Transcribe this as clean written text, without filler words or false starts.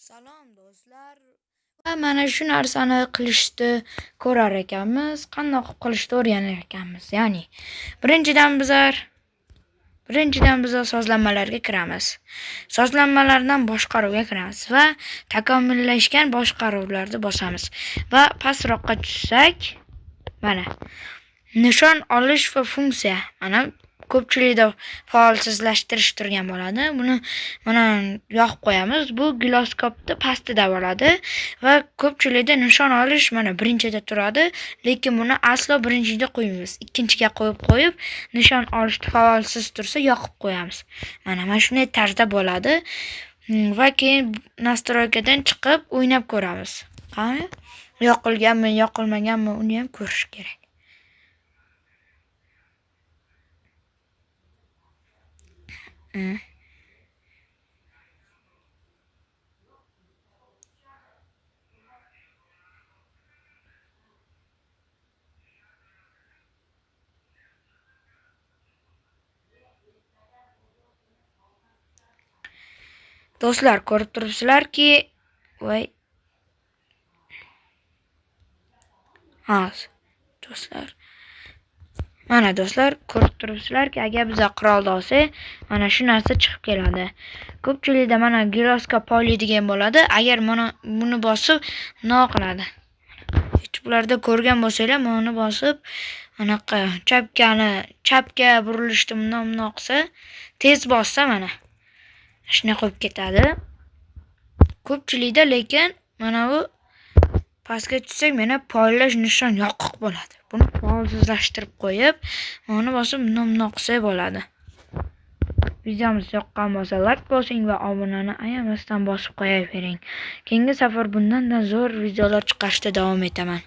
Salom do'stlar. Va mana shu narsani qilishni ko'rar ekanmiz, qandoq qilishni o'rganar ekanmiz. Ya'ni birinchidan bizlar sozlamalarga kiramiz. Sozlamalardan boshqaruvga kiramiz va takomillashgan boshqaruvlarni bosamiz. Va pastroqqa tushsak, mana nishon olish va funksiya. Mana ko'pchilikda faolsizlashtirish turgan bo'ladi. Buni mana yoqib qo'yamiz. Bu giloskopni pastida bo'ladi va ko'pchilikda nishon olish mana birinchida turadi, lekin buni aslo birinchida qo'ymaymiz. Ikkinchiga qo'yib nishon olishni faolsiz tursa yoqib qo'yamiz. Mana shunday tarzda bo'ladi. Va keyin nastroykadan chiqib o'ynab ko'ramiz. Qani yoqilganmi, yoqilmaganmi, uni ham ko'rish kerak. Do'stlar, ko'rib turibsizlarki, voy. Ha, do'stlar. Mana do'stlar, ko'rib turibsizlarki, agar biz qurolni olsak, mana shu narsa chiqib keladi. Ko'pchilikda mana giroskop poylaydigan bo'ladi. Agar mana buni bosib, nima qiladi? Hech bularda ko'rgan bo'lsanglar, mana bosib, anaqa chapga burilishni bundoq qilsa, tez bossa mana shunday qo'yib ketadi. Ko'pchilikda lekin mana bu pastga tushsak, mana poylash nishon yoqiq bo'ladi. Buni faolsizlashtirib qo'yib, uni bosib bundoq qilsak bo'ladi. Videomiz yoqqan bo'lsa, like bosing va obunani ayamasdan bosib qo'yavering. Keyingi safar bundan-da zo'r videolar chiqarishda davom etaman.